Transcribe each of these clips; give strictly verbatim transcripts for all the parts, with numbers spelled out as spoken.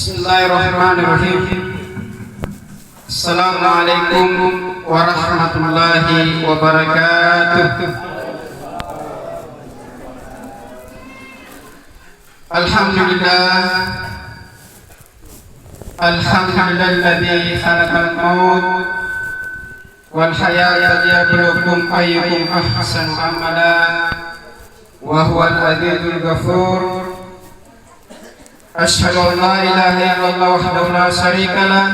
Bismillahirrahmanirrahim. Assalamualaikum warahmatullahi wabarakatuh. Alhamdulillah. Alhamdulillahilladzi khalaqal maut wal hayata liyabluwakum ayyukum ahsanu amala wa huwal azizul ghafur. Asyhadu an la ilaha illallah wahdahu la syarika lah,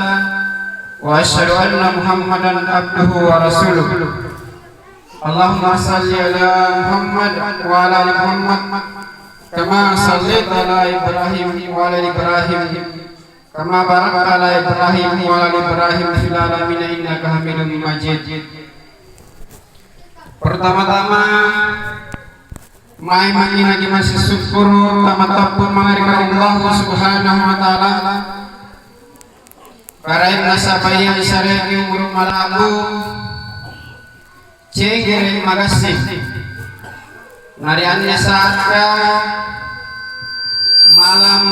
wa asyhadu anna Muhammadan abduhu wa rasuluh. Allahumma shalli ala Muhammad wa ala ali Muhammad, kama shallaita ala Ibrahim wa ala ali Ibrahim, kama barakta ala Ibrahim wa ala ali Ibrahim fil alamin innaka Hamidum Majid. Pertama-tama, mae-mae naki masisukkuru' tamatappu' mange ri Allah Subhanahu wa Ta'ala. Karaeng nasaba' Ia nisareki umuru' mala'bu, cengkere' magassing. Na ri anne sa'ka malam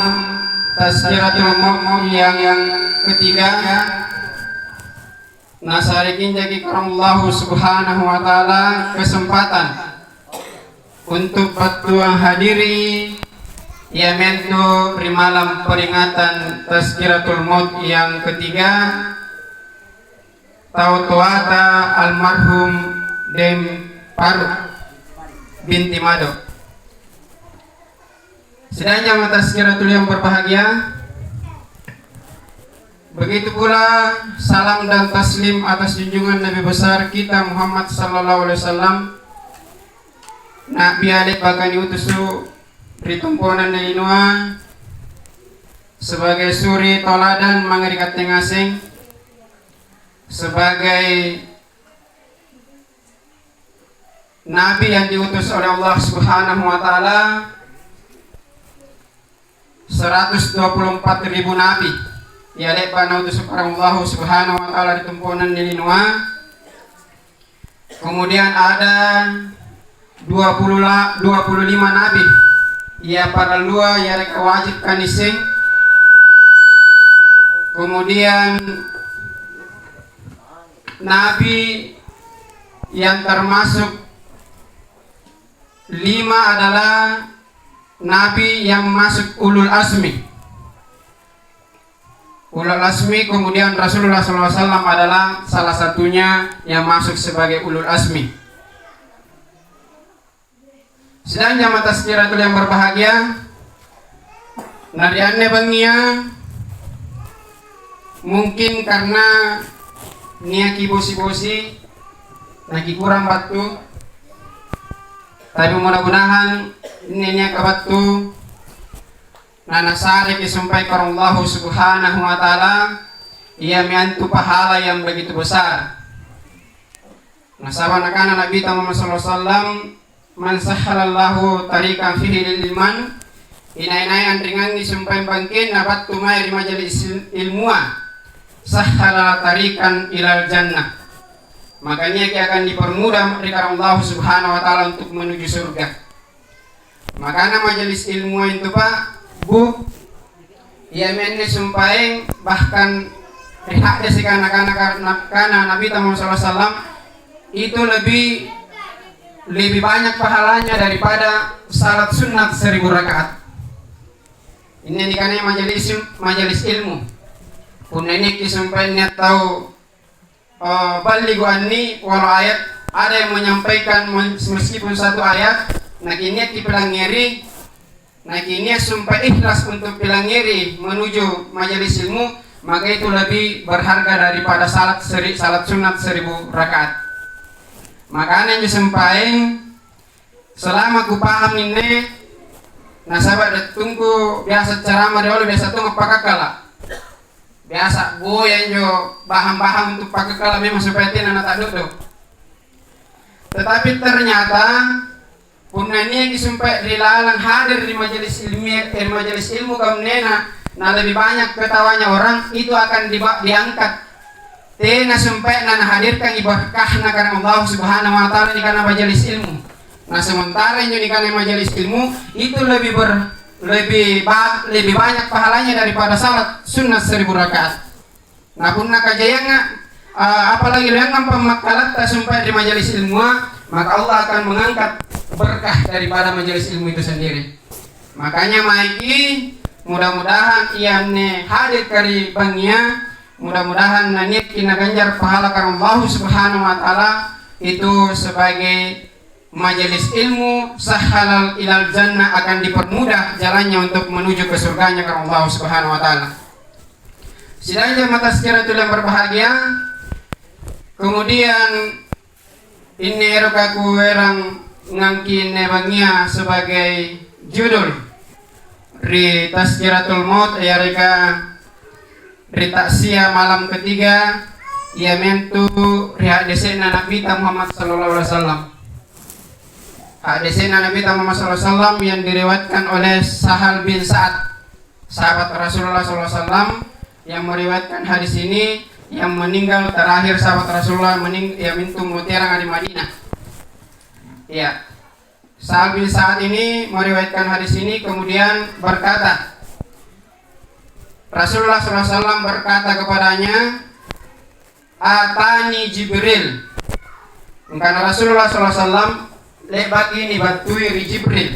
Tazkiratul Maut yang, yang ketiga, nasarekinjaki Allahu Subhanahu wa Ta'ala kesempatan untuk battuang hadiri, iamintu ri malam peringatan Tazkiratul Maut yang ketiga, tau toata almarhum Dem Paruk binti Mado. Sidang jamaah Tazkiratul yang berbahagia, begitu pula salam dan taslim atas junjungan Nabi besar kita Muhammad sallallahu alaihi wasallam, Nabi le'baka niutusu ri tompoanna linoa sebagai suri tauladan mange ri katte ngaseng, sebagai Nabi yang diutus oleh Allah Subhanahu wa Ta'ala, seratus dua puluh empat ribu nabi ia le'ba' nautus Puang Allahu Subhanahu wa Ta'ala ri tompoanna linoa. Kemudian ada dua puluh la-, dua puluh lima nabi ia parallua yareka wajib kanisseng. Kemudian nabi yang termasuk lima adalah nabi yang masuk ulul azmi. Ulul azmi, kemudian Rasulullah sallallahu alaihi wasallam adalah salah satunya yang masuk sebagai ulul azmi. Sidang jamaah Tazkiratul yang berbahagia, na ri anne bangngia, mungkin karena niaki bosi-bosi, nakikurang battu, tapi mudah-mudahan inni niaka battu, na nasareki sumpae Puang Allahu Subhanahu wa Ta'ala, iami antu pahala yang begitu besar. Nasaba' nakana Nabita Muhammad sallallahu alaihi wasallam, "Man sahhalallahu tariqan fihi lil iman," inai-nai anringangi sumpaeng bangkenna battu mae ri majelis il-, ilmua, "sahhala tariqan ilal jannah," maka niaki akan dipermudah ri Puang Allahu Subhanahu wa Ta'ala untuk menuju surga. Makana majelis ilmua intu, Pa', Bu, iami anne sumpaeng, bahkan ri haddeseka nakana, nakana Nabita Muhammad sallallahu alaihi wasallam, itu lebih, lebih banyak pahalanya daripada salat sunnat seribu rakaat. Ini nikanaya majelis, majelis ilmu. Punna niaki sumpaeng nia' tau eh, ballighu anni walau ayat, ada yang menyampaikan men-, meskipun satu ayat, nakiniaki pilangngeri, nakinia sumpah ikhlas untuk pilangngeri menuju majelis ilmu, maka itu lebih berharga daripada salat seri-, salat sunat seribu rakaat. Makanya injo sumpaeng, selama kupaham inne, nasaba' dattungku biasa ceramah riolo biasa tu mapakakkala'. Biasa boya injo bahang-bahang untuk pakakkala' memang supaya tena nata'do'do'. Tetapi ternyata punna niaki sumpae ri lalang hadir ri majelis ilmi-, eh, ri majelis ilmu kamunnena, na lebih banyak ketawanya orang, itu akan diba-, diangkat. Tena sumpae na nahadirkangi berkahna karena Allah Subhanahu wa Ta'ala nikana majelis ilmu. Nah, sementara injo nikana majelis ilmu itu lebih ber-, lebih ba-, lebih banyak pahalanya daripada salat sunnah seribu rakaat. Na punna kajaiangnga, a-, apalagi leangang pammakkalatta sumpae ri majelis ilmua, maka Allah akan mengangkat berkah daripada majelis ilmu itu sendiri. Makanya maeki, mudah-mudahan ianne hadir ri bangngia, mudah-mudahan naniakki naganjar pahala karena Allah Subhanahu wa Ta'ala itu sebagai majelis ilmu sahhalal ilal jannah, akan dipermudah jalannya untuk menuju ke surganya karena Allah Subhanahu wa Ta'ala. Sidang jamaah tazkiratul yang berbahagia, kemudian ini eroka kuerang ngangki inne bangngia sebagai judul ri tazkiratul maut, yareka ri takziah malam ketiga, iamintu ri haddese'na Nabita Muhammad sallallahu alaihi wasallam. Haddese'na Nabita Muhammad sallallahu alaihi wasallam yang diriwayatkan oleh Sahal bin Sa'ad, sahabat Rasulullah sallallahu alaihi wasallam, yang meriwayatkan hadis ini, yang meninggal terakhir sahabat Rasulullah mening-, iamintu muteranga ri Madinah. Iya. Sahal bin Sa'ad ini meriwayatkan hadis ini, kemudian berkata, Rasulullah sallallahu alaihi wasallam berkata kepadanya, "Atani Jibril." Angkana Rasulullah sallallahu alaihi wasallam, le'baki nibattui ri Jibril.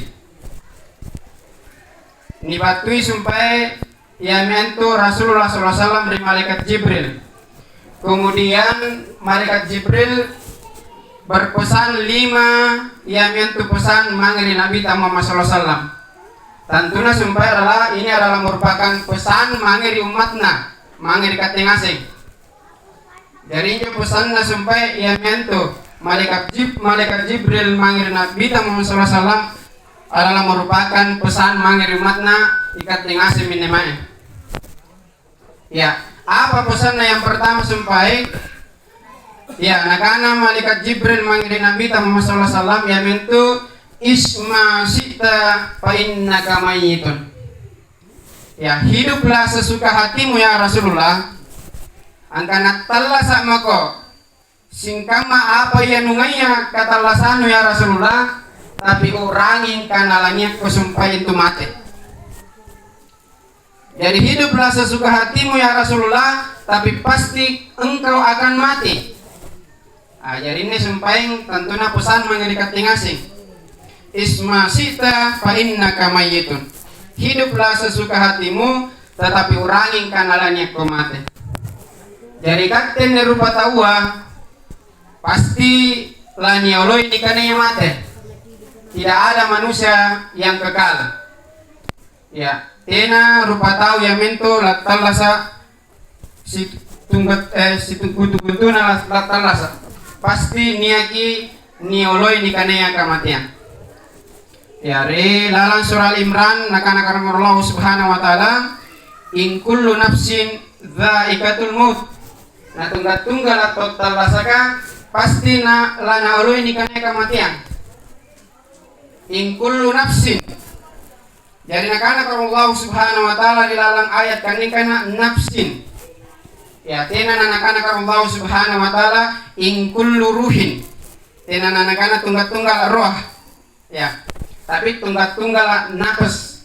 Nibattui sumpae iami antu Rasulullah sallallahu alaihi wasallam ri malaikat Jibril. Kemudian malaikat Jibril berpesan lima, iami antu pesan mange ri Nabita Muhammad sallallahu alaihi wasallam. Tantuna sumpae adalah, ini adalah merupakan pesan mange ri ummatna, mange ri katte ngaseng. Jari injo pesanna sumpae iami antu malaikat Jib-, malaikat Jibril mange ri Nabita Muhammad sallallahu alaihi wasallam adalah merupakan pesan mange ri ummatna, ikatte ngaseng minne mae. Ya, apa pesanna yang pertama sumpae? Ya, nakana malaikat Jibril mange ri Nabita Muhammad sallallahu alaihi wasallam, iamintu, "Isma syi'ta fa innaka mayyitun." Ya, hiduplah sesuka hatimu ya Rasulullah. Angkana tallasa'mako singkamma apa ia nungaia katallasannu ya Rasulullah, tapi u'rangi angkana laniakko sumpae intu mate. Jadi hiduplah sesuka hatimu ya Rasulullah, tapi pasti engkau akan mati. Ah, jari inni sumpaeng tantuna pesan mange ri katte ngaseng. "Isma syi'ta fa innaka mayyitun." Hiduplah sesuka hatimu, tetapi u'rangi angkana laniakko mate. Jari katte anne rupa taua pasti lanioloi nikanaya mate. Tidak ada manusia yang kekal. Ya, tena rupa tau iamintu lattallasa' situnggak-, eh, situnggutuna la-, lattallasa'. Pasti niaki nioloi nikanaya kamateang. Ya, ri lalang surah Al Imran, nakana karamoro Allah Subhanahu wa Ta'ala, "In kullu nafsin dzaiqatul maut." Na tungga-tunggala' tau tallasaka pasti na lanaoloi nikanaya kamateang. In kullu nafsin. Jari nakanaka Allah Subhanahu wa Ta'ala ri lalang ayat kaniakana nafsin. Ya, tena nanakana Allah Subhanahu wa Ta'ala, "In kullu ruhin." Tena nanakana tungga-tunggala' roh. Ya. Tapi tungga-tunggala' napes.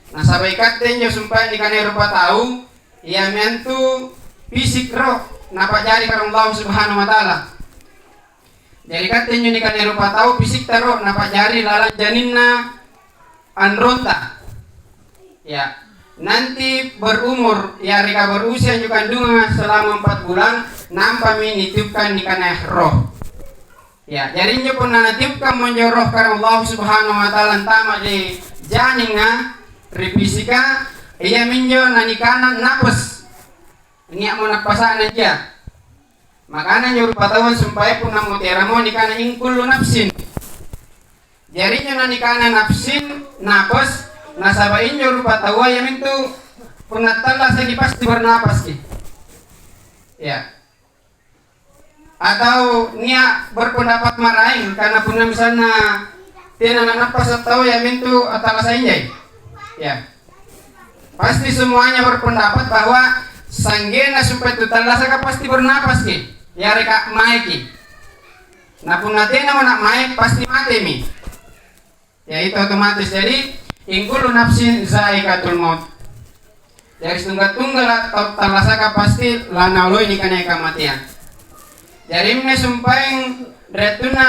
Nasaba' ikatte injo sumpae nikanaya rupa tau, iamiantu fisik roh napa'jari karena Allah Subhanahu wa Ta'ala. Jari katte injo nikanaya rupa tau, fisikta ro, napa'jari lalang janinna anronta. Ya, nanti berumur, yareka berusia anjo kandunganga selama empat bulan, nampami nitiupkan nikanaya roh. Ya, jari injo punna natiupkammo injo roh karena Allah Subhanahu wa Ta'ala antama' ri janinga, ri fisika, iaminjo nanikana napes. Nia'mo nappasa'na injia. Makana injo rupataua sumpae punna muteramo nikana in kullu nafsin. Jari injo nanikana nafsin, napes, nasaba' injo rupataua iamintu punna tallasaki pasti bernapaski. Ya. Atau nia' berpendapat maraeng, karena punna misalna tena nanappasa' tau iamintu attallasa' injai. Ya. Pasti semuanya berpendapat bahwa sanggena supaya tu tallasaka pasti bernapaski, yareka maeki. Na punna tenamo na mae, pasti matemi. Ya, itu otomatis. Jadi, "In kullu nafsin zaikatul maut." Jari, setungga-tunggala tau tallasaka pasti lanaoloi nikanaya kamateang. Jari, anne sumpaeng ri wattunna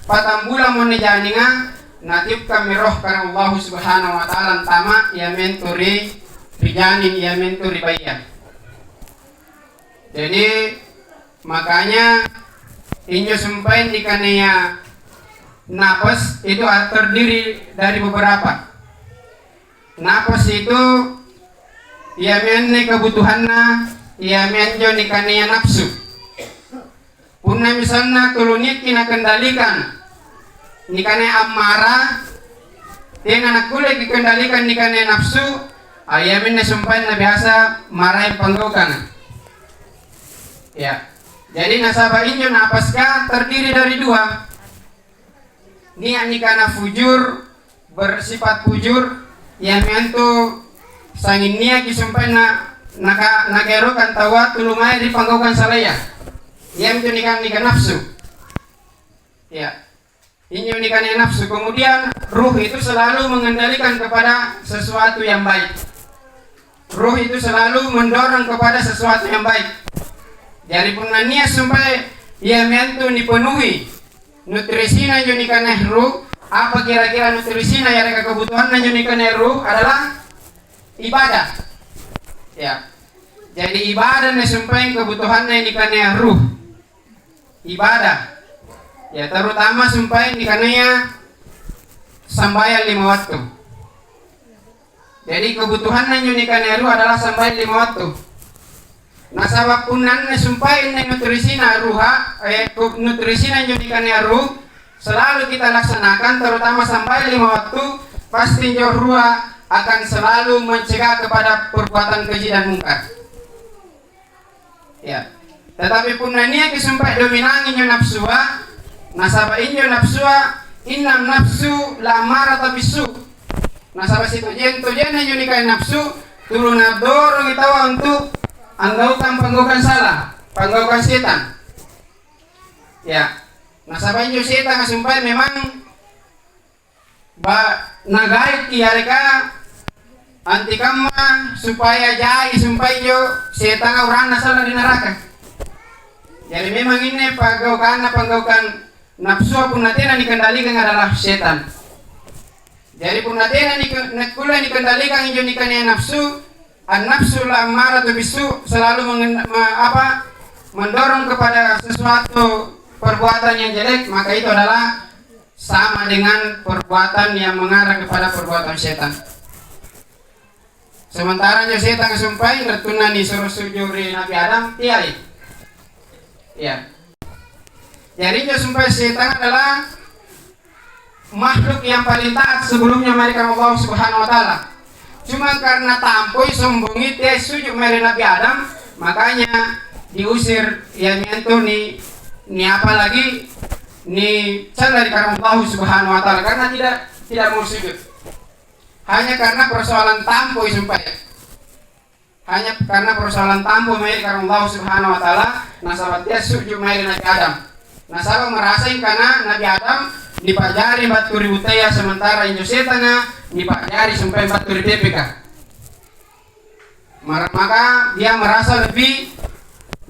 patang bulammo anne janinga, natiupkammi roh Karaeng Allahu Subhanahu wa Ta'ala antama, iamintu ri, ri janing, iamintu ri baia. Jadi, makanya injo sumpaeng nikanaya napas itu a-, terdiri dari beberapa. Napas itu iami anne kebutuhanna, iami anjo nikanaya nafsu. Punna misalna tuli nia'ki nakendalikan nikanaya ammara, tena nakkulleki kendalikan nikanaya nafsu, a, iaminne sumpaenna biasa maraeng panggaukanga. Ya. Jadi nasaba injo napaska terdiri dari dua. Nia' nikana fujur, bersifat fujur, iami antu sanging nia'ki sumpaenna naka-, nakaerokang taua tuli mae ri panggaukang salaya. Iami antu nikana, nikana nafsu. Ya. Injo nikana nafsu. Kemudian ruh itu selalu mengendalikan kepada sesuatu yang baik. Ruh itu selalu mendorong kepada sesuatu yang baik. Jari punna nia' sumpae iami antu nipenuhi nutrisina injo nikanaya ruh, apa kira-kira nutrisina yareka kebutuhanna injo nikanaya ruh adalah ibadah. Ya. Jadi ibadah na sumpaeng kebutuhanna nikanaya ruh. Ibadah. Ya, terutama sumpaeng nikanaya sambayang lima wattu. Jadi kebutuhanna injo nikanaya ruh adalah sambayang lima wattu. Nasaba punna anne sumpaeng anne nutrisina ruha, eh, ku-, nutrisina injo nikanaya ruh, selalu kita laksanakan, terutama sambayang lima wattu, pasti injo ruha akan selalu mencegah kepada perbuatan keji dan mungkar. Ya. Tetapi punna nia'ki sumpae dominangi injo nafsua, nasaba injo nafsua, "Innan nafsu la'ammaratu bissu." Nasaba sitojeng-tojenna injo nikanaya nafsu, tuli naddorongi taua untu' anggaukang panggaukang sala, panggaukang setang. Ya. Nasaba injo setanga sumpae memang ba-, nagaiki yareka antikamma supaya jai sumpae injo setanga uranna sallang ri naraka. Jari memang inne paggaukanna, panggaukang nafsua punna tena nikendalikang adalah setang. Jari punna tena nike-, nakkulle nikendalikang injo nikanaya nafsu, an-nafsu la'ammaratu bissu, selalu mengen-, ma-, apa, mendorong kepada sesuatu perbuatan yang jelek, maka itu adalah sama dengan perbuatan yang mengarah kepada perbuatan setan. Sementara injo setang sumpae, wattunna nisuro suju ri Nabi Adam, teai. Iya. Jari injo sumpae setang adalah makhluk yang paling taat sebelumnya mae ri Allah Subhanahu wa Ta'ala. Cuma karena tampoi, sombongi, teai suju mae ri Nabi Adam, makanya diusir, iami antu ni, ni apa lagi, nicalla ri Allah Subhanahu wa Ta'ala karena tidak, tidak mau sujud. Hanya karena persoalan tampoi sumpae. Hanya karena persoalan tampo mae ri Karaeng Allah Subhanahu wa Ta'ala, nasaba tea suju mae ri Nabi Adam. Nasaba merasai kana Nabi Adam nipa'jari battu ri buttea, sementara injo setanga nipa'jari sumpae battu ri pepeka. Mar-, maka dia merasa lebih,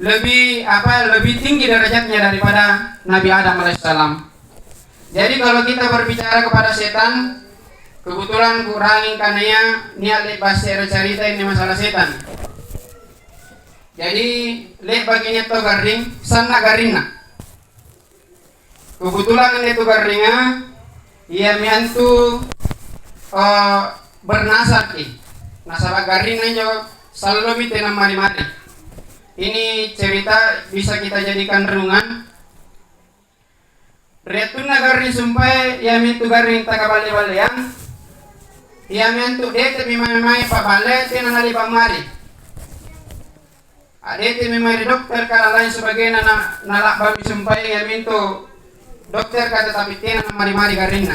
lebih, apa, lebih tinggi derajatnya daripada Nabi Adam alaihissalam. Jadi, kalau kita berbicara kepada setan, kebetulan kuu'rangi kanaya nia' le'ba' se're carita ini masalah setan. Jadi, le'baki nia' tau garring, sanna' garrinna. Kebetulan anne tu garringa, iami antu, eh, bernasarki. Nasaba' garrinna injo sallomi tena mari-mari. Ini cerita bisa kita jadikan renungan. Ri wattunna garring sumpae, iamintu garring takaballe-balleang, iamintu dete'mi mae-mae pa'balle tena nale'ba' mari. A'dete'mi mae ri dokter kana lain sebagai'na na, nala'bami sumpae, iamintu dokter ka tetapi tena namari-mari garrinna.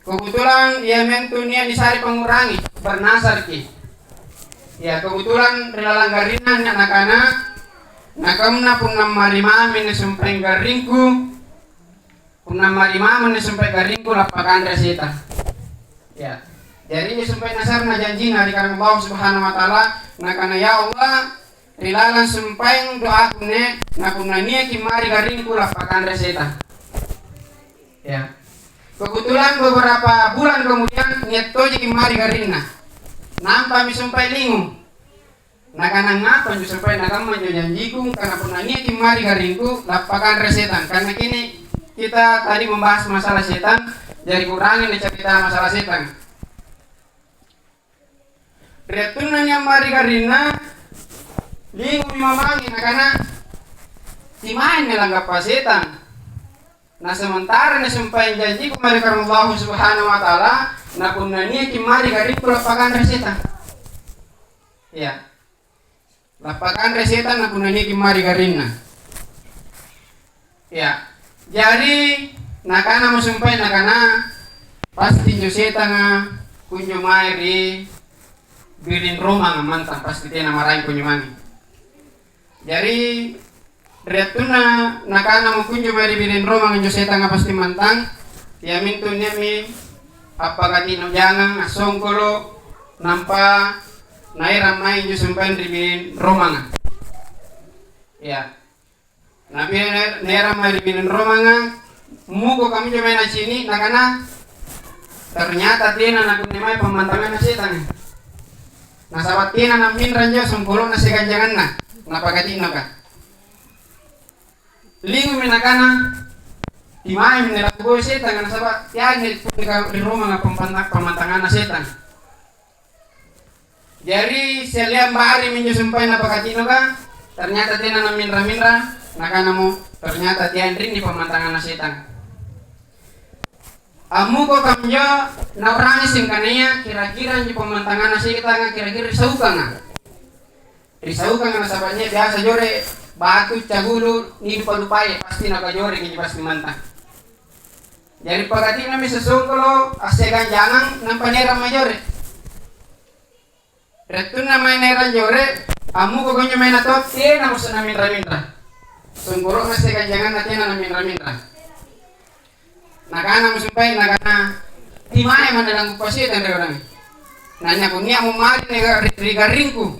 Kebetulan iamintu nia' nisare pangu'rangi, bernasarki. Ya, kebetulan ri lalang garrinna nia' nakana, "Nakamma punna mari mami nisumpaeng garringku, punna mari mami nisumpaeng garringku, lappakanre setang." Ya. Jari injo sumpaeng nasarna janjina ri Karaeng Allah Subhanahu wa Ta'ala, nakana, "Ya Allah, ri lalang sumpaeng doaku nne, na punna niaki mae ri garringku, lappakanre setang." Ya. Kebetulan beberapa bulan kemudian, nia' tojaki mae ri garrinna. Nampami sumpaeng lingu. Nakana, "Ngapa anjo sumpaeng nakamma anjo janjiku, angkana punna niaki mae ri garringku, lappakanre setang?" Karena kini kita tadi membahas masalah setang, jari kuurangi nacarita masalah setang. Ri wattunna nia' mae ri garrinna, lingumi mamangi nakana, "Timaeng nalanggappa setang. Na sementara nasumpaeng janjiku mae ri Karaeng Allahu Subhanahu wa Ta'ala, na punna niaki mae ri garringku lappakanre setang." Iya. Lappakanre setang na punna niaki mae ri garrinna. Ya. Jari, nakanamo sumpaeng nakana, "Pasti injo setanga kunjo mae ri biring romanga mantang, pasti tena maraeng kunjo mange." Jari, ri wattunna nakanamo kunjo mae ri biring romanga injo setanga pasti mantang, iamintu nia'mi appakacino' jangang, assongkolo', nampa naerang mae injo sumpaeng ri biring romanga. Ya. Napi-, naerang mae ri biring romanga, muko kaminjo mae nacini', nakana, "Ternyata tena nakunni mae pammantanganna setanga. Nasaba' tena namminrang injo songkolo'na siagang janganna, napakacinoka." Lingumi nakana, "Timaemi nalakuboi setanga, nasaba' teai ri romanga pammanta-, pammantanganna setang." Jari, sialleang barimi injo sumpaeng napakacinoka, ternyata tena namminra-minra, nakanamo, "Ternyata teai rinni pammantanganna setang." Ammuko kaminjo, nau'rangi singkanaya kira-kira injo pammantanganna setanga kira-kira risaukanga. Risaukanga nasaba' nia' biasa jore' batu, cagulu, nidupa-dupai, pasti nakajoreki injo pasti mantang. Jari pakacino'mi sesongkolo' assiagang jangang nampa naerang mae jore'. Ri wattunna mae naerang jore', ammuko konjo mae nato, tena musto naminra-minra. Songkolo'na siagang janganna tena naminra-minra. Nakanamo sumpaeng, nakana, "Timae manne langguppa setang ri oranga. Na nia' kunnia'mo mari ri, ri garringku."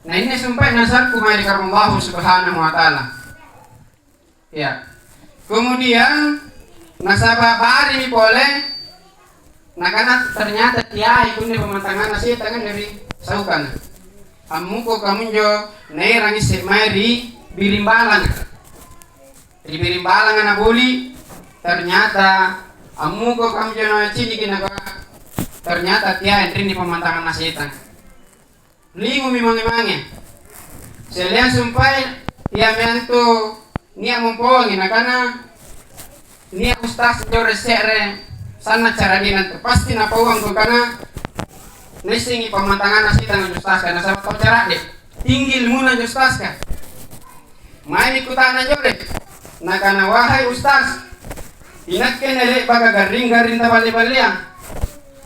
Na inne sumpaeng nasarku mae ri Karaeng Allahu Subhanahu wa Ta'ala. Ya. Kemudian, nasaba' barimi pole, nakana, "Ternyata teai kunni pammantanganna setanga anne ri saukanga." Ammuko kaminjo naerang isse mae ri biring balanga. Ri biring balanga naboli', ternyata ammuko kaminjo naciniki nakua, "Ternyata teai rinni pammantanganna setang." Lingumi mange-mange. Sialleang sumpaeng, iami antu nia' mompoangi, nakana, "Nia' ustaz jore' se're sanna' cara'dena antu. Pasti napauang angkana naissengi pammantanganna setanga anjo ustazka, nasaba' tau cara'de'. Tinggi ilmuna anjo ustazka." Maemi kuta'nang jore'. Nakana, "Wahai ustaz, inakke anne le'baka garring-garring taballe-balleang.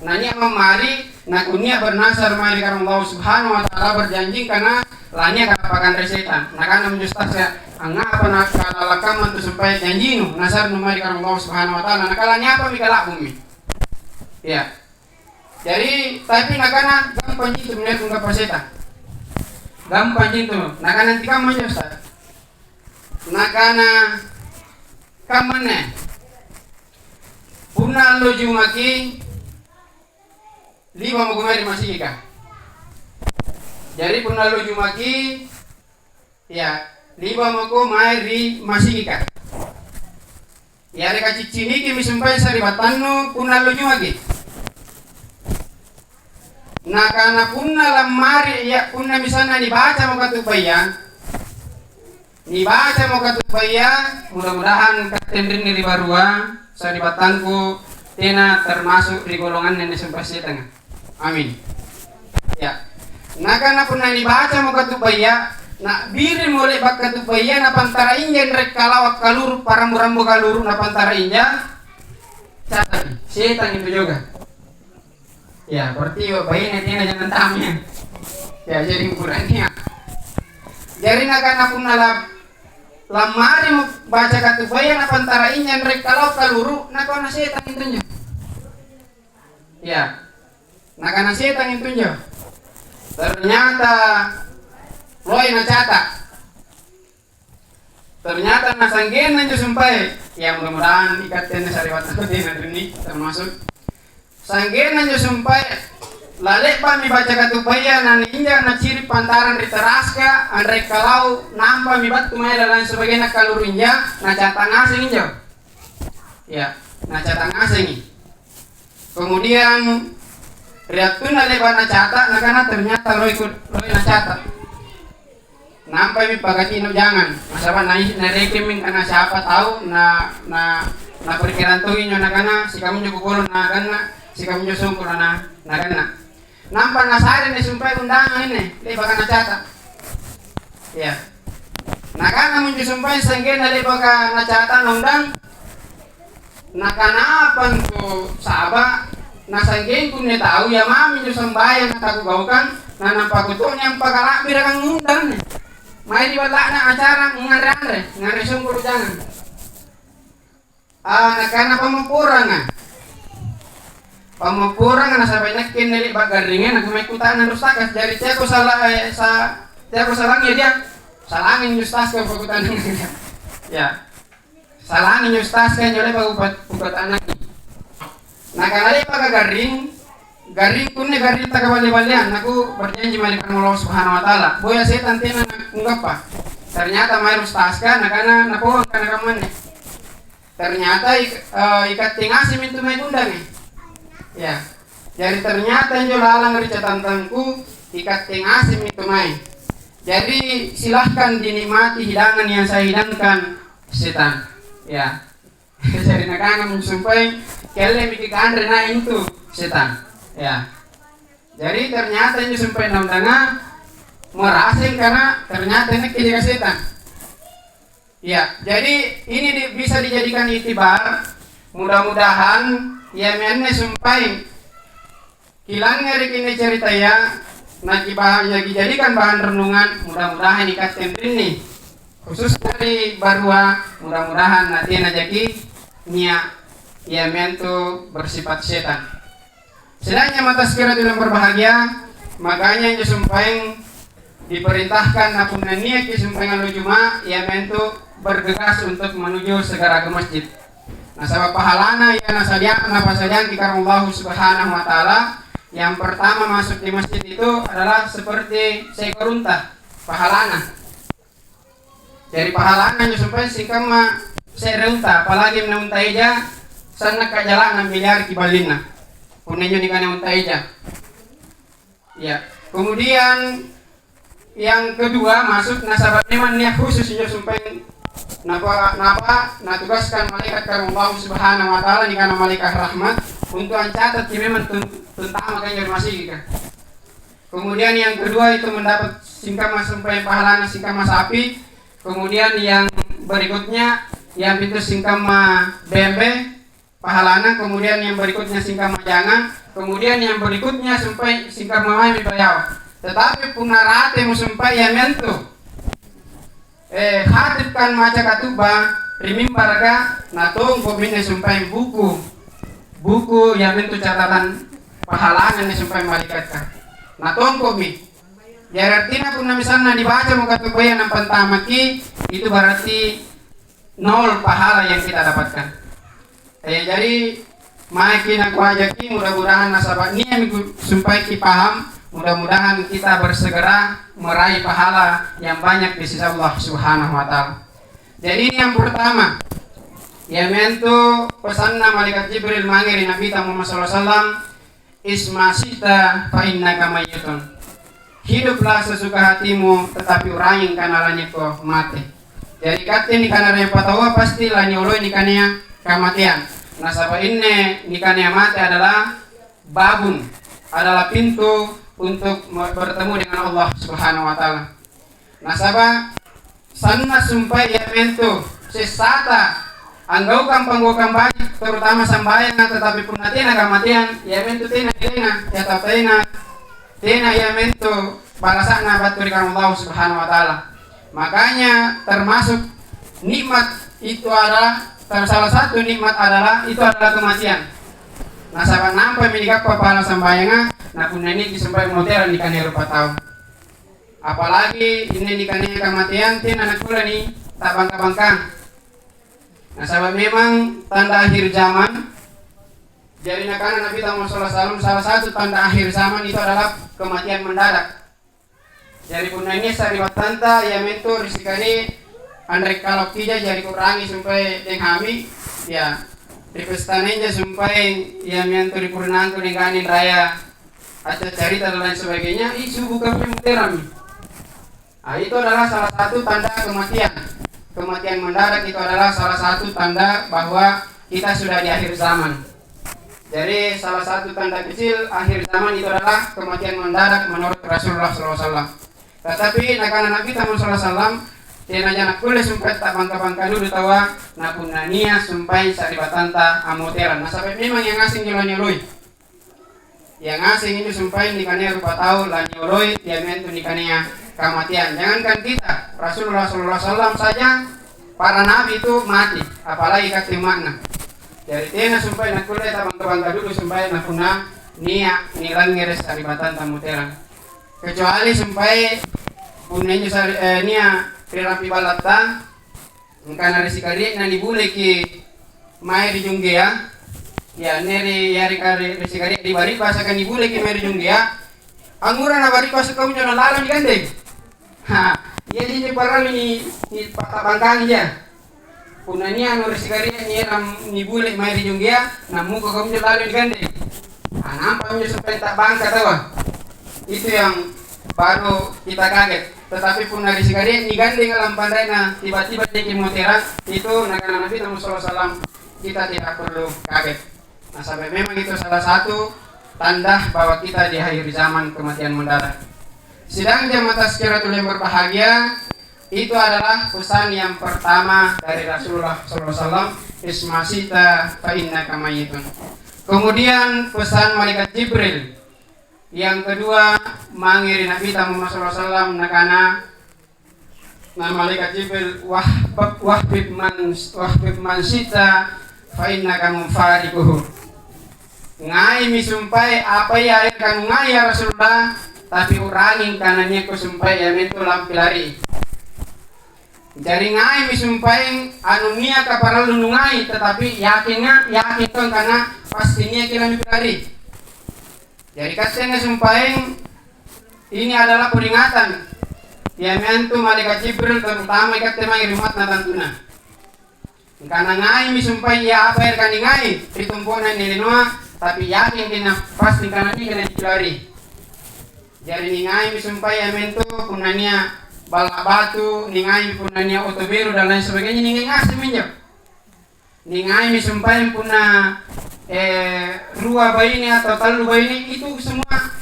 Na nia' mammari, nakunnia' bernasar mae ri Karaeng Allahu Subhanahu wa Ta'ala berjanji angkana lania' kalappakanre setang." Nakana minjo ustazka, "Angngapa nakalallakkamma antu sumpaeng janjinu nasarnu mae ri Karaeng Allahu Subhanahu wa Ta'ala?" Nakana, "Laniapami kala'bummi." Ya. Jari, tapi nakana, "Gampang ji antu minne anggappa setang." "Gampang ji antu." Nakana, "Antekamma anjo, Ustaz?" Nakana, "Kammanne, punna allo Jumaki, liba' mako mae ri masigika." Jari, punna allo Jumaki, Iya, liba' mako mae ri masigika. Yareka ciccinikimi sumpaeng sari'battannu punna allo Jumaki. Nakana punna lammari, iya, punna misalna nibacamo katubbaya, nibacamo katubbaya, mudah-mudahan katte anrinni ri barua, sari'battangku tena termasuk ri golonganna anne sumpaeng setanga. Amin. Ya. Nakana punna nibacamo katubbaya, na'birimmo le'ba' katubbaya, napantara inja anre kalawa' kaluru', parambu-rambu kaluru', napantara inja, cata'mi, setang intu joga. Ya, berarti baine tena jangang tamia. Ya, jadi ukurannya. Jari nakana punna la-, lammarimo baca katubbaya, napantara inja anre kalawa' kaluru', nakana setang intu anjo. Iya. Nakana setang intu injo. Ternyata loi nacata. Ternyata nasanggenna injo sumpae. Ya, mudah-mudahan ikatte anne sari'battang tena rinni termasuk. Sanggenna injo sumpae, lale'ba'mi baca katubaya naniinja naciri' pantarang ri taraska, anre kalau nampami battu mae lalang sebagianna kaluru inja, nacata ngaseng injo. Ya, nacata ngasengi. Kemudian ri wattunna le'ba' nacata, nakana ternyata loi ku-, loi nacata. Nampami pakacino jangang, nasaba' nai-, narekemmi angkana siapa tau na, na, naparkirang tongi injo nakana, sikaminjo kupolo naganna, sikaminjo songko' na, naganna. Nampa nasare ni sumpae undangang anne, le'baka nacata. Iya. Nakanamo injo sumpae sanggenna le'baka nacata naundang, Nakanapa antu saba', nasanggengku anne tau, ia mami injo sambayang nakugaukang, na nampakuto'ni ampakala'biraka ngundang anne. Mae ri balla'na acara nganre-anre, nganre songko' jangang. Ah, nakana pammopporanga. Pammopporanga nasaba' inakke anne le'ba' garringa, nakumae kuta'nang rustaka, jari teako sala-, eh, sa-, teako salangi dia. Salangi injo ustazka pakuta'nang. Ya. Salami injo ustazka injo le'baka kupa-, kupata'nangi. Nakana le'baka garring, garring kunne garring takaballe-balleang, naku berjanji mae ri Puang Allah Subhanahu wa Ta'ala, boya setang tena na-, nunggappa. Ternyata mae ri ustazka nakana napauang kana kammanne. Ternyata ik-, eh, ikatte ngaseng mintu mae kundangi. Ya. Jari ternyata injo lalang ri catangtangku, ikatte ngaseng mintu mae. Jadi silahkan dinikmati hidangan yang saya hidangkan setang. Ya. Jari nakana musumpaeng, "Kiallemi kikanre nai intu setang." Ya. Jari ternyata injo sumpaeng naundanga meraseng karena ternyata nakke jaka setang. Ya, jadi ini di-, bisa dijadikan itibar. Mudah-mudahan iami anne sumpaeng kilangngereki anne ceritaya, nakibaha-, nakijadikan bahan renungan, mudah-mudahan ikatte anrinni, khususnya ri barua, mudah-mudahan natena jaki nia' iami antu bersifat setang. Sedangnya mataskiratul yang berbahagia, makanya injo sumpaeng diperintahkan na punna niaki sumpaeng allo Juma', iami antu bergegas untuk menuju segera ke masjid. Nasaba' pahalana iya nasadia-, napasadiangki karena Allah Subhanahu wa Ta'ala, yang pertama masuk di masjid itu adalah seperti seekor unta, pahalana. Jari pahalana injo sumpaeng singkamma se're unta, apalagi punna unta eja, sanna' kajala'na miliarki ballinna. Punna injo nikana unta eja. Ya. Kemudian yang kedua masuk nasaba' memang nia' khusus injo sumpaeng napa, napa natugaskan malaikat karena Allah Subhanahu wa Ta'ala nikana malaikat rahmat untuk ancatatki memang tun-, tuntamaka injo ri masigika. Kemudian yang kedua itu mendapat singkamma sumpaeng pahalana singkamma sapi. Kemudian yang berikutnya, yang itu singkamma bembe pahalana. Kemudian yang berikutnya singkamma jangang. Kemudian yang berikutnya sumpaeng singkamma mami bayawa. Tetapi punna ratemo sumpaeng iami antu. Eh, khatibkan maca katubba ri mimbaraka, natongko'mi anne sumpaeng buku, buku iamintu catatan pahalana anne sumpaeng malaikatka. Natongko'mi. Jari artinna punna misalna nibacamo katubbaya nampa antamaki, itu berarti nol pahala yang kita dapatkan. Eh, jadi, maeki nakuajaki, mudah-mudahan nasaba' nia'mi ku-, sumpaiki paham, mudah-mudahan kita bersegera meraih pahala yang banyak di sisi Allah Subhanahu wa Ta'ala. Jadi, ini yang pertama, iami antu pesanna malaikat Jibril mange ri Nabita Muhammad sallallahu alaihi wasallam, "Isma syi'ta fa innaka mayyitun." Hiduplah sesuka hatimu, tetapi urangi angkana laniakko mate. Jari katte nikanaya rempataua pasti lanioloi nikanaya kamateang. Nasaba' inne nikanaya mate adalah babun, adalah pintu untuk me-, bertemu dengan Allah Subhanahu wa Ta'ala. Nasaba' sanna' sumpae iami antu sessata anggaukang panggaukang baji', terutama sambayanga, tetapi punna tena kamateang, iami antu tena, tena, tena, tena iami antu balasa'na battu ri karaeng Allah Subhanahu wa Ta'ala. Makanya termasuk nikmat itu adalah, salah satu nikmat adalah, itu adalah kematian. Nasaba' nampami nigappa pahala sambayanga, na punna niaki sambayang moterang nikanaya rupa tau. Apalagi inne nikanaya kamateang tena nakkulle nitabangka-bangkang. Nasaba' memang tanda akhir zaman. Jari nakana Nabi Muhammad sallallahu alaihi wasallam, salah satu tanda akhir zaman itu adalah kematian mendadak. Jari punna nia' sari'battanta, iamintu ri sikali anre kalokkija, jari kurangi sumpae deng hami, ya, ri pestana injo sumpae, iamintu ri purnangku deng ganing raya, acca-carita dan lain sebagainya, ih, subuh kami muterami. Ah, itu adalah salah satu tanda kematian. Kematian mendadak itu adalah salah satu tanda bahwa kita sudah di akhir zaman. Jadi, salah satu tanda kecil akhir zaman itu adalah kematian mendadak menurut Rasulullah sallallahu alaihi wasallam. Tetapi nakana Nabi Muhammad sallallahu alaihi wasallam, tenaja nakkulle sumpae ta'bangka-bangka dulu taua, na punna nia' sumpae sari'battanta ammoterang. Nasaba' memang yang asing jolo nyoloi. Iya ngaseng injo sumpaeng nikanaya rupa tau lanioloi, iamintu nikanaya kamateang. Jangankan kita, Rasulullah sallallahu alaihi wasallam saja para nabi itu mati, apalagi katte umma'na. Jari tena sumpaeng nakkulle tabangka-bangka dulu sumpaeng na punna nia' nilangngere' sari'battanta muterang. Kecuali sumpaeng punna injo sari-, eh, nia' ri rampi ballatta, Angkana ri sikari'na nibuleki mae ri Jonggea, ya, anne ri, yareka ri, ri sikari' ri bari'basaka nibuleki mae ri Jonggea, angngura na bari'basaka unjo na lalong nigandeng. Ha, iya jinjo parallu ni, nipattabangkangi ja. Punna nia' anu ri sikari'na nierang nibule mae ri Jonggea, nammukaka unjo lalong nigandeng. Ah, nampa unjo sumpaeng ta'bangka taua. Itu yang baru kita kaget. Tetapi punna ri sikari'na nigandeng lampanrena tiba-tiba niaki muterang, itu nakana Nabi Muhammad sallallahu alaihi wasallam, kita tidak perlu kaget. Nasaba' memang itu salah satu tanda bahwa kita di akhir zaman, kematian mendadak. Sidang jamaah Tazkiratul yang berbahagia, itu adalah pesan yang pertama dari Rasulullah sallallahu alaihi wasallam, "Isma syi'ta fa innaka mayyitun." Kemudian pesan malaikat Jibril, Yang kedua, mange ri Nabi Muhammad sallallahu alaihi wasallam, nakana, na malaikat Jibril, "Wahbab-, wahbib man, wahbib man syi'ta fa innaka mufariquhu." Ngaimi sumpae apa iya ero' kanungai ya Rasulullah, tapi u'rangi angkana niakko sumpae iamintu lampilari. Jari ngaimi sumpaeng anu niaka parallu nungai, tetapi yakinga, yakin tong kana pasti niaki lanupilari. Jari katte anne sumpaeng ini adalah peringatan, iami antu malaikat Jibril, terutama ikatte mange ri umma'na tantuna. Angkana ngaimi sumpaeng iya apa ero' kaningai ri tompo'na anne linoa, tapi yakin tena pasti angkana niaki lanupilari. Jari ningaimi sumpaeng iami antu punna nia' balla' batu, ningaimi punna nia' oto beru dan lain sebagainya, ningai ngasemmi injo. Ningaimi sumpaeng punna, eh, rua baine atau tallu baine, itu semua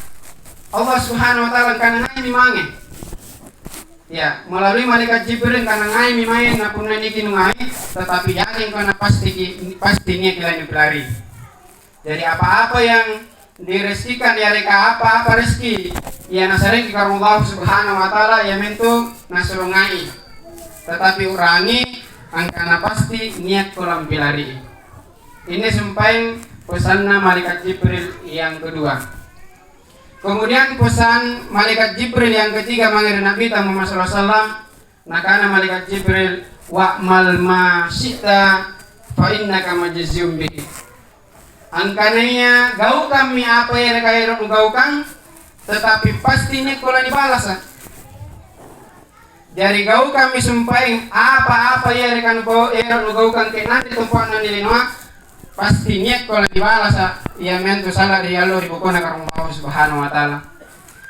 Allah Subhanahu wa Ta'ala angkana ngaimi mange. Ya, melalui malaikat Jibril angkana ngaimi mae, na punna niaki nungai, tetapi yakin kana pasti ki-, pasti niaki lanupilari. Jadi apa-apa yang direzekikan yareka apa-apa rezeki iya nasareki Karaeng Allahu Subhanahu wa Ta'ala, iamintu nasuro ngai. Tetapi u'rangi angkana pasti niakko lampilari. Ini sumpaeng pesanna malaikat Jibril yang kedua. Kemudian pesan malaikat Jibril yang ketiga mange ri Nabi Muhammad sallallahu alaihi wasallam, Nakana malaikat Jibril, "Wa'mal ma syi'ta fa innaka majziyun bihi." Angkanaya gaukammi apa yareka ero' nugaukang, tetapi pasti niakko lanibalasa. Jari gaukammi sumpaeng apa-apa yareka nubo-, ero' nugaukang ke'nanga tompo'na anne linoa, pasti niakko lanibalasa, iami antu sala ri allo ri bokona Karaeng Allahu Subhanahu wa Ta'ala.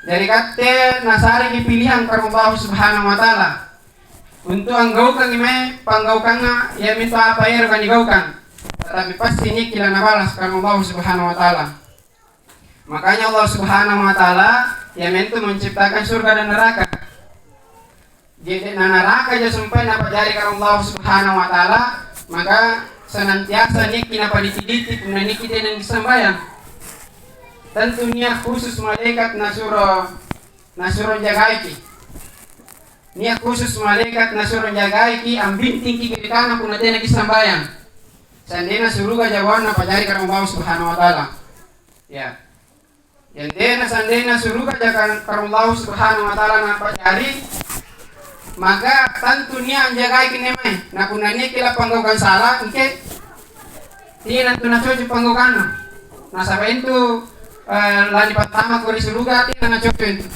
Jari katte nasareki pilihang Karaeng Allahu Subhanahu wa Ta'ala. Untu' anggaukangi mae panggaukanna, iamintu apa ero' kanigaukang, tetapi pasti niaki lanabalas Karaeng Allahu Subhanahu wa Ta'ala. Makanya Allah Subhanahu wa Ta'ala iamintu menciptakan surga dan neraka. Je'ne' na neraka ja sumpaeng napajari Karaeng Allahu Subhanahu wa Ta'ala, maka senantiasa niaki napadiki-diki punna niaki tena nisambayang. Tentu nia' khusus malaikat nasuro, nasuro jagaiki. Nia' khusus malaikat nasuro jagaiki, ambintingki ri kana punna tena kisambayang. seandainya suruga jawabanna napajari karena Allah Subhanahu wa Ta'ala. Ya. Yang tena seandainya suruga jawabanna karena Allah Subhanahu wa Ta'ala napajari, maka tantu nia' anjagai kinne mae. Na punna nia'ki lapanggaukang sala, engke nia' antu nacocok panggaukanna. Nasaba' intu, eh, lanipattama ko ri suruga, nia' nacocok intu.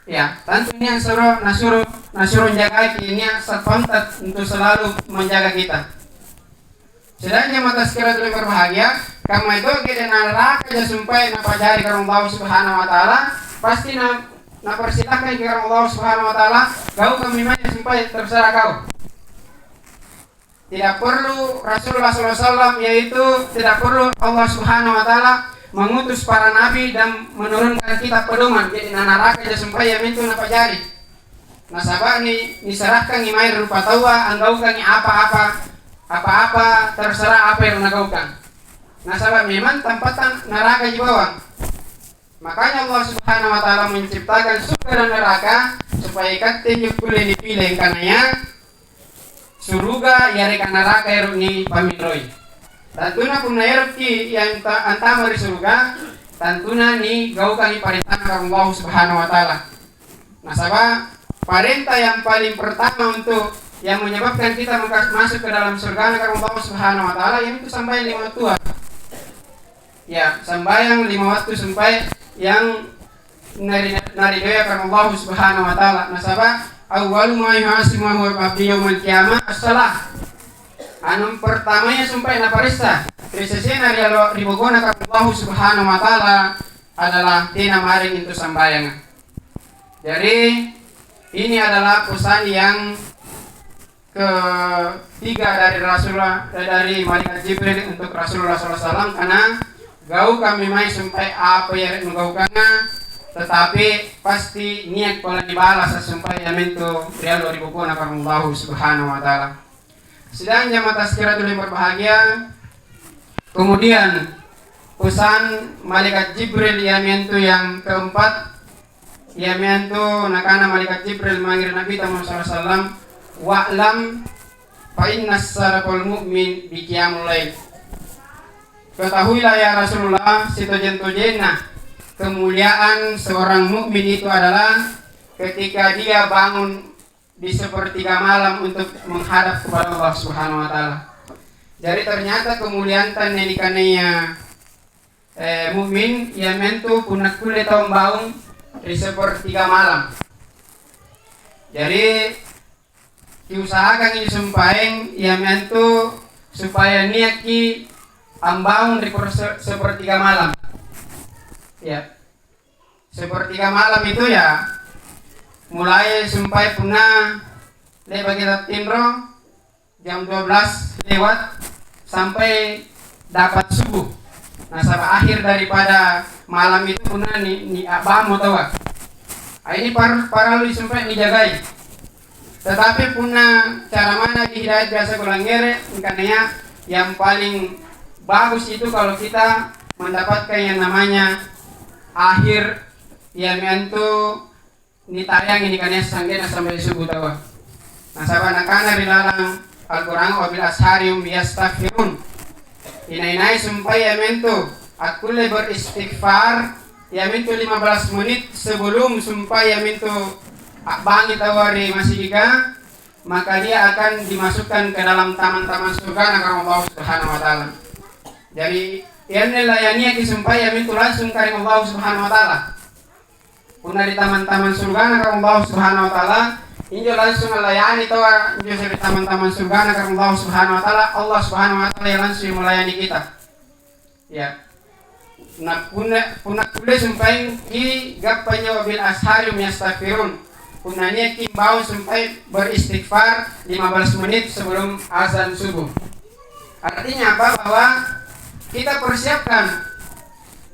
Ya, tantu nia' suro-, nasuro, nasuro anjagaki, nia' satpamta untuk selalu menjaga kita. Sedang jamaah tazkiratul yang berbahagia, kamma itu kita naraka ja sumpae napajari karena Allah Subhanahu wa Ta'ala, pasti na, napersilahkan ke karena Allah Subhanahu wa Ta'ala, kau kami mana sumpae terserah kau. Tidak perlu Rasulullah sallallahu alaihi wasallam, yaitu tidak perlu Allah Subhanahu wa Ta'ala mengutus para nabi dan menurunkan kitab pedoman. Jadi, na naraka ja sumpae mintu napajari. Nasaba' ni, niserahkangi mae ri rupataua anggaukangi apa-apa, apa-apa terserah apa yang nagaukang. Nasaba' memang tampatna naraka ji bawang. Makanya Allah Subhanahu wa Ta'ala menciptakan surga dan neraka supaya ikatte anjo kulle nipile angkanaya suruga yareka neraka ero' nipaminroi. Tantuna punna ero'ki yang ta-, antama ri suruga, tantuna nigaukangi parentana Allah Subhanahu wa Ta'ala. Nasaba' parenta yang paling pertama untuk yang menyebabkan kita maka-, masuk ke dalam surgana karena Allah Subhanahu wa Ta'ala, yaitu sambayang lima wattua. Ya, sambayang lima wattu sumpae yang nari-, naridoakan Allah Subhanahu wa Ta'ala. Nasaba', "Awwalu ma yuhasibu 'alaihi 'abdu yaumal qiyamah as-shalah." Anu pertamanya sumpae naparessa ri sesena ri alo-, ri bokona Allah Subhanahu wa Ta'ala adalah tena maraeng intu sambayanga. Jadi, ini adalah pesan yang ketiga dari Rasulullah, eh, dari malaikat Jibril untuk Rasulullah sallallahu alaihi wasallam, karena gaukang memang sumpae apa yang nugaukanga, tetapi pasti niat pola nibalasa sumpae iamintu ri allo ri bokona karena Allah Subhanahu wa Ta'ala. Sidang jamaah tazkiratul yang berbahagia, kemudian pesan malaikat Jibril iamintu yang keempat, iamintu nakana malaikat Jibril mange ri Nabita Muhammad sallallahu alaihi wasallam, "Wa'lam fa inna sarafal mu'min bi qiyamul lail." Ketahuilah ya Rasulullah, sitojeng-tojenna kemuliaan seorang mukmin itu adalah ketika dia bangun di sepertiga malam untuk menghadap kepada Allah Subhanahu wa Ta'ala. Jadi, ternyata kemuliaan tanninikanaya, eh, mukmin, iamintu punna kulle tau ambaung ri sepertiga malam. Jadi, kiusahakangi sumpaeng iamintu supaya niakki ambaung ri per-, se-, sepertiga malam. Ya. Sepertiga malam itu ya, mulai sumpae punna le'baki tattinro, jam dua belas lewat sampai dapat subuh. Nasaba' akhir daripada malam itu punna ni, ni a'bamo taua. Ah, ini par-, parallu sumpae nijagai. Tetapi punna cara manaki hidayat biasa kulangngere, angkanaya yang paling bagus itu kalau kita mendapatkan yang namanya akhir, iamintu nitayangi nikanaya sanggenna sampai subuh taua. Nasaba' nakana ri lalang Al-Qur'an, "Wa bil ashari hum yastaghfirun." Inai-nai sumpae iamintu akkulle beristighfar, iamintu lima belas menit sebelum sumpae iamintu a'bangi taua ri masigika, maka dia akan dimasukkan ke dalam taman-taman surgana karena Allah Subhanahu wa Ta'ala. Jadi, ianne layaniaki sumpae iamintu langsung karena Allah Subhanahu wa Ta'ala. Punna ri taman-taman surgana karena Allah Subhanahu wa Ta'ala, injo langsung layani taua injo ri taman-taman surgana karena Allah Subhanahu wa Ta'ala, Allah Subhanahu wa Ta'ala yang langsung melayani kita. Ya. Nah, punna, punna kulle sumpaeng ki gappa nyawa bil ashari hum yastaghfirun. Punna niaki mbau sumpaeng beristighfar lima belas menit sebelum azan subuh. Artinya apa? Bahwa kita persiapkan,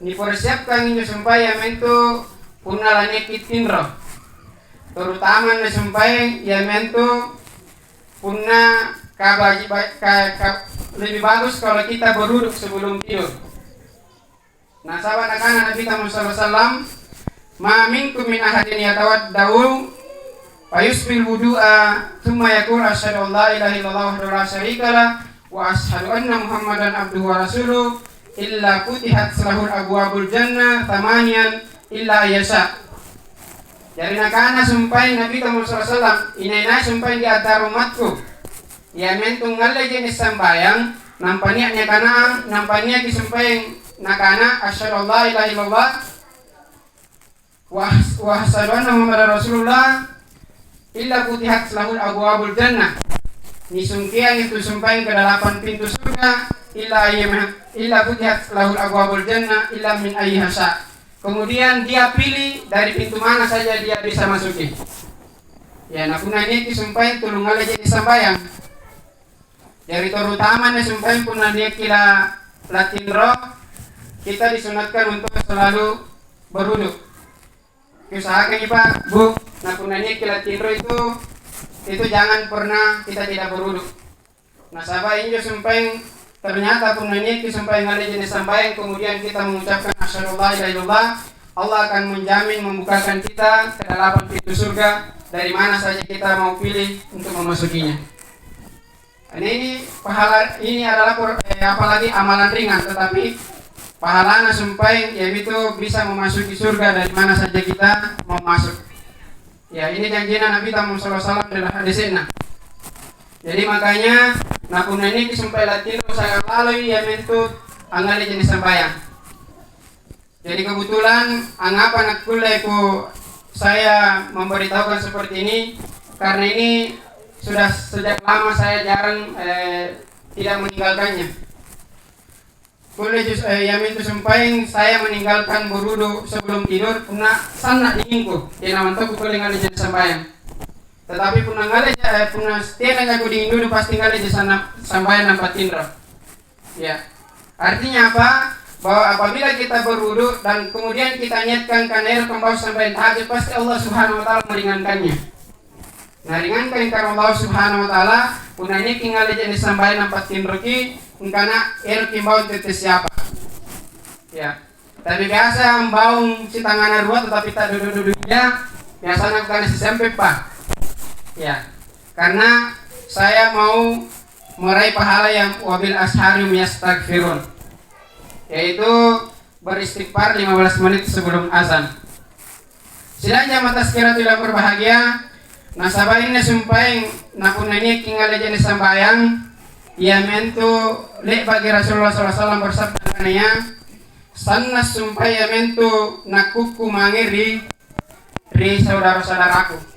nipersiapkan injo sumpaeng iamintu punna laniaki tinro. Terutama na sumpaeng iamintu punna kabaji-, ba-, ka-, ka-, lebih bagus kalau kita berwudu sebelum tidur. Nasaba' nakana Nabita Muhammad sallallahu alaihi wasallam, "Ma minkum min ahadin yatawaddau fayusbil wudu'a tsumma yaqul asyhadu an la ilaha illallah wahdahu la syarika lah wa asyhadu anna Muhammadan abduhu wa rasuluh, illa futihat lahul abwabul jannah tsamaniyan illa ayyasya." Jari nakana sumpaeng Nabi Muhammad sallallahu alaihi wasallam, "Inai-nai sumpaeng di antara ummatku, iamintu ngalle je'ne' sambayang, nampa nia' niakanang, nampa niaki sumpaeng nakana, 'Asyhadu an la ilaha illallah, wa, wa asyhadu anna Muhammadar Rasulullah,' illa futihat lahul abwabul jannah." Nisungkeangi tu sumpaeng kedalapan pintu surga, illa ayyama-, illa futihat lahul abwabul jannah, illa min ayyiha sya'. Kemudian dia pilih dari pintu mana saja dia bisa masuki. Ya, na punna niaki sumpaeng tulu ngalle je'ne' sambayang. Jari terutama anne sumpaeng punna niaki la-, latinro, kita disunatkan untuk selalu berwudu. Kiusahakangi, Pak, Bu, na punna niaki latinro itu, itu jangan pernah kita tidak berwudu. Nasaba' injo sumpaeng, ternyata punna niaki sumpaeng ngalle je'ne' sambayang, kemudian kita mengucapkan, "Asyhadu an la ilaha illallah," Allah akan menjamin membukakan kita kedalapan pintu surga dari mana saja kita mau pilih untuk memasukinya. Ini, ini pahala, ini adalah por-, eh, apalagi amalan ringan, tetapi pahalana sumpaeng, yaitu bisa memasuki surga dari mana saja kita mau masuk. Ya, ini janjina Nabi Muhammad sallallahu alaihi wasallam dalam hadisnya. Jadi makanya, na punna niaki sumpaeng latinro, usahakan laloi iamintu angngalle je'ne' sambayang. Jadi kebetulan, angngapa nakkulle ku saya memberitahukan seperti ini? Karena ini sudah sejak lama saya jarang, eh, tidak meninggalkannya. Kulle jus-, eh, iamintu sumpaeng saya meninggalkan berwudu sebelum tidur, punna sanna' dingingku, tena mantong kukulle ngalle je'ne' sambayang. Tetapi punna ngalle ja-, eh, punna tena jako dinging dulu, pasti ngalle je'ne' sanna-, sambayang nampa tinro. Ya. Artinya apa? Bahwa apabila kita berwudu dan kemudian kita niatkan karena ero' pambau sambayang tahajud, pasti Allah Subhanahu wa Ta'ala meringankannya. Naringankangi karena Allah Subhanahu wa Ta'ala, punna niaki ngalle je'ne' sambayang nampa tinroki, angkana ero'ki mbaung tette' siapa. Ya. Tapi biasa mbaung sitangana rua tetapi ta'dudu-duduja, biasana kukana sisempe, Pak. Ya. Karena saya mau meraih pahala yang wabil ashari hum yastaghfirun, yaitu beristighfar lima belas menit sebelum azan. Sidang jamaah tazkiratul yang berbahagia, nasaba' inne sumpaeng na punna niaki ngalle je'ne' sambayang, iamintu le'baki Rasulullah sallallahu alaihi wasallam bersabda angkanaya, "Sanna' sumpaeng iamintu nakkukku mange ri, ri saudara-saudaraku."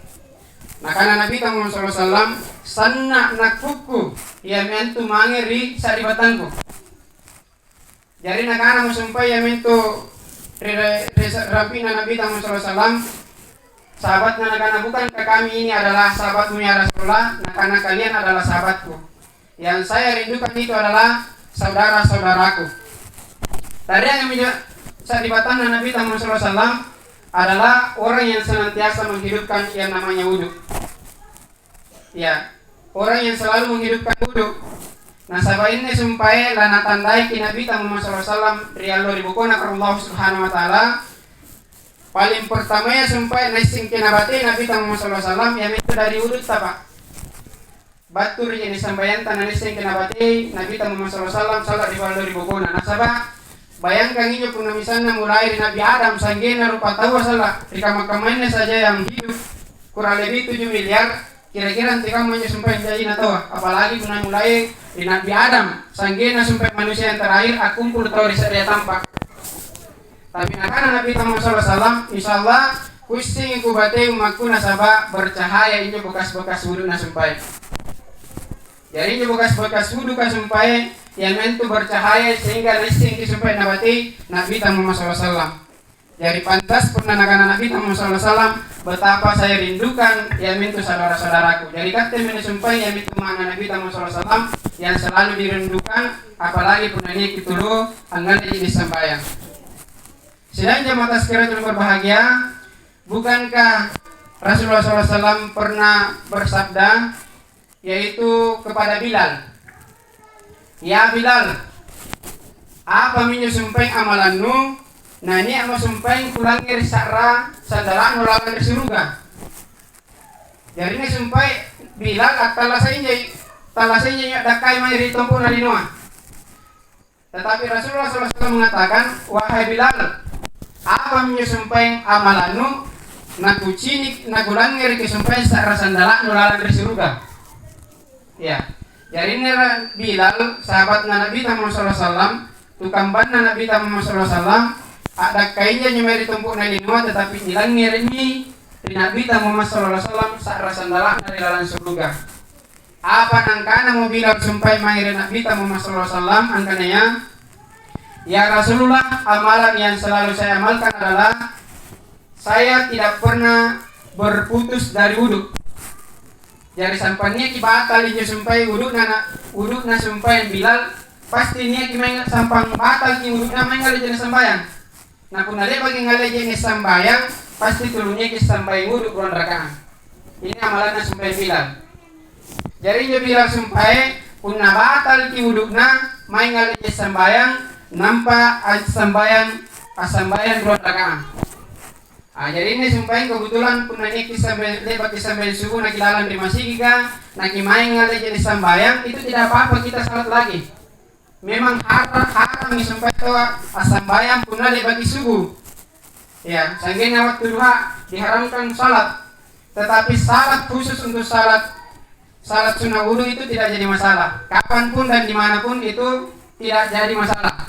Nakana Nabi Muhammad sallallahu alaihi wasallam, "Sanna' nakkukku iamintu mange ri sari'battangku." Jari nakanamo sumpaeng iamintu ri, ri, ri rampi'na Nabi Muhammad sallallahu alaihi wasallam, sahabatna nakana, "Bukankah kami ini adalah sahabatmu ya Rasulullah?" Nakana, "Kalian adalah sahabatku. Yang saya rindukan itu adalah saudara-saudaraku." Tareangammi sari'battanna Nabi Muhammad sallallahu alaihi wasallam adalah orang yang senantiasa menghidupkan yang namanya wudu. Ya, orang yang selalu menghidupkan wudu. Nasaba' inne sumpaeng lanatandaiki Nabi Muhammad sallallahu alaihi wasallam ri allo ri bokona Allah Subhanahu wa Ta'ala. Paling pertamaya sumpaeng naissengki nabatei Nabi Muhammad sallallahu alaihi wasallam, iamintu dari wudutta, Pak. Battu ri je'ne' sambayangta nanaissengki nabatei Nabi Muhammad sallallahu alaihi wasallam salla' ri allo ri bokona. Nasaba' bayangkangi injo, punna misalna mulai ri Nabi Adam, sa'genna rupataua salla' ri kamma-kammayanna saja yang hidup, kurang lebih tujuh miliar, kira-kira antekamma injo sumpaeng jajina taua, apalagi punna mulai ri Nabi Adam, sa'genna sumpaeng manusia yang terakhir akkumpulu tau ri se'rea tampa'. Tapi nakana Nabi Muhammad sallallahu alaihi wasallam, "Insya Allah, kuissengi kubatei ummakku nasaba' bercahaya injo bekas-bekas wudu'na sumpaeng." Jari injo bekas-bekas wudu'ka sumpaeng, iamintu bercahaya sehingga naissengki sumpaeng nabatei Nabi Muhammad sallallahu alaihi wasallam. Jari pantas punna nakana Nabi Muhammad sallallahu alaihi wasallam, "Betapa saya rindukan iamintu saudara-saudaraku." Jari katte mene sumpaeng iamintu makna Nabi Muhammad sallallahu alaihi wasallam yang selalu dirindukan, apalagi punna niaki tulu angngalle je'ne' sambayang. Sidang jamaah tazkiratul berbahagia, bukankah Rasulullah sallallahu alaihi wasallam pernah bersabda, yaitu kepada Bilal, "Ya Bilal, apa minjo sumpaeng amalannu, na nia'mo sumpaeng kulangngere' sa'ra sandala'nu lalang ri suruga?" Jari inne sumpaeng Bilal attallasa' injo, tallassenja injo a'dakkai mae ri tompo'na linoa. Tetapi Rasulullah sallallahu alaihi wasallam mengatakan, "Wahai Bilal, apa minjo sumpaeng amalannu, nakucini-, nakulangngereki sumpaeng sa'ra sandala'nu lalang ri suruga?" Ya. Jari inne Ra-, Bilal, sahabatna Nabita Muhammad sallallahu alaihi wasallam, tukang banna Nabita Muhammad sallallahu alaihi wasallam, a'dakkaija injo mae ri tompo'na linoa, tetapi nilangngere'mi ri Nabita Muhammad sallallahu alaihi wasallam sa'ra sandala'na ri lalang suruga. Apa nangkanamo Bilal sumpaeng mae ri Nabita Muhammad sallallahu alaihi wasallam angkanaya, "Ya Rasulullah, amalan yang selalu saya amalkan adalah saya tidak pernah berputus dari wudu." Jari sampang niaki batal injo sumpae wudu'na na, wudu'na sumpae Bilal, pasti niaki maeng sampang batalki wudu'na maeng ngalle je'ne' sambayang. Na punna le'baki ngalle je'ne' sambayang, pasti tulunyeki sambayang wudu' ruang rakaang. Ini amalanna sumpae Bilal. Jari injo Bilal sumpae, punna batalki wudu'na, maeng ngalle je'ne' sambayang, nampa assambayang, assambayang ruang rakaang. Ah, jari inni sumpaeng kebetulan punna niaki sambe-, le'baki sambayang subuh nakilalang ri masigiga, nakimaeng ngalle je'ne' sambayang, itu tidak apa-apa kita salat lagi. Memang haram, harammi sumpae taua assambayang punna le'baki subuh. Ya, sanggenna wattu duha diharamkan salat. Tetapi salat khusus untuk salat, salat sunna wudu itu tidak jadi masalah. Kapanpun dan dimanapun itu tidak jadi masalah.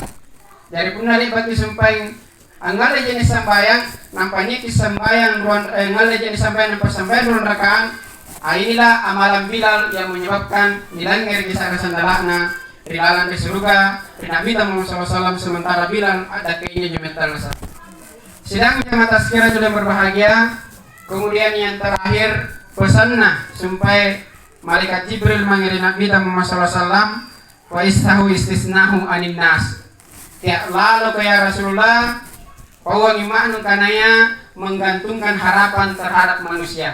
Jari punna le'baki sumpaeng angngalle je'ne' sambayang, nampa niaki sambayang ruang, eh, ngalle je'ne' sambayang nampa sambayang ruang rakaang, ah, inilah amalan Bilal yang menyebabkan nilangngereki sa'ra sandala'na ri lalang ri suruga, ri Nabita Muhammad sallallahu alaihi wasallam, sementara Bilal a'dakkai injo jami' tallasa'. Sidang jamaah tazkiratul yang berbahagia, kemudian yang terakhir, pesanna sumpae malaikat Jibril mange ri Nabita Muhammad sallallahu alaihi wasallam, "Wa isnahu istisnahu anin nas." Tea' laloko ya Rasulullah, pauangi ma'nu kanaya menggantungkan harapan terhadap manusia.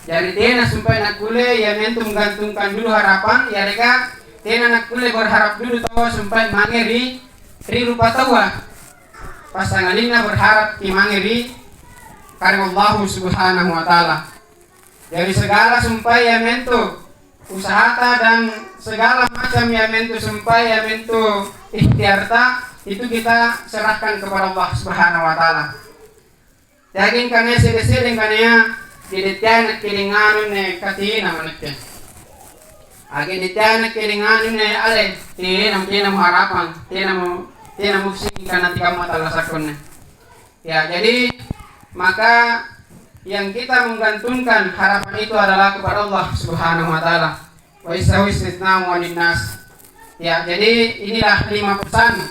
Jari tena sumpae nakkulle iamintu menggantungkan dulu harapan, yareka tena nakkulle berharap dulu taua sumpae mange ri, ri rupataua. Passangalinna berharapki mange ri karena Allahu Subhanahu wa Ta'ala. Jari segala sumpae iamintu usahata dan segala macam iamintu sumpae iamintu ikhtiarta itu kita serahkan kepada Allah Subhanahu wa Ta'ala. Daging kanaya sede-sede kanaya, jadi tiana kiring anu ne katina manakke. Age ni tiana kiring anu ne ale, tena, tena mo harapan, tena mo, tena mo sing kana tikamma tallasakkonne. Ya, jadi maka yang kita menggantungkan harapan itu adalah kepada Allah Subhanahu wa Ta'ala. Wa isnahu istisnahu anin nas. Ya, jadi inilah lima pesan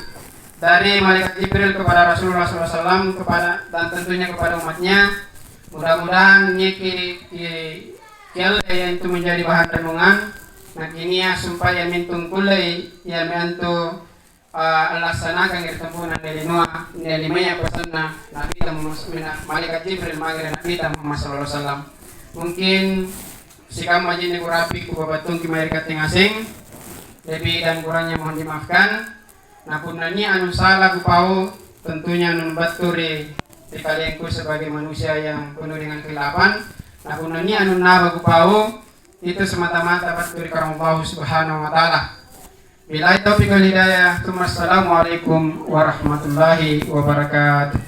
dari malaikat Jibril kepada Rasulullah sallallahu alaihi wasallam kepada, dan tentunya kepada umatnya. Mudah-mudahan niki ki, kialle yang itu menjadi bahan renungan. Nah, ini ya supaya mintung kulle ya mentu eh, allassanakangi ri tompo'na anne linoa, anne limaya pasanna Nabita Muhammad, malaikat Jibril mange ri Nabita Muhammad sallallahu alaihi wasallam. Mungkin sikamma jinne kurapi kupabattuangki mae ri katte ngaseng, lebih dan kurangnya mohon dimaafkan. Na punna nia' anu sala kupau, tentunya nun battu ri, ri kalengku sebagai manusia yang penuh dengan kekhilafan. Na punna nia' anu naba kupau, itu semata-mata battu ri karena Allah Subhanahu wa Ta'ala. Billahi taufiq wal hidayah, tsumma assalamualaikum warahmatullahi wabarakatuh.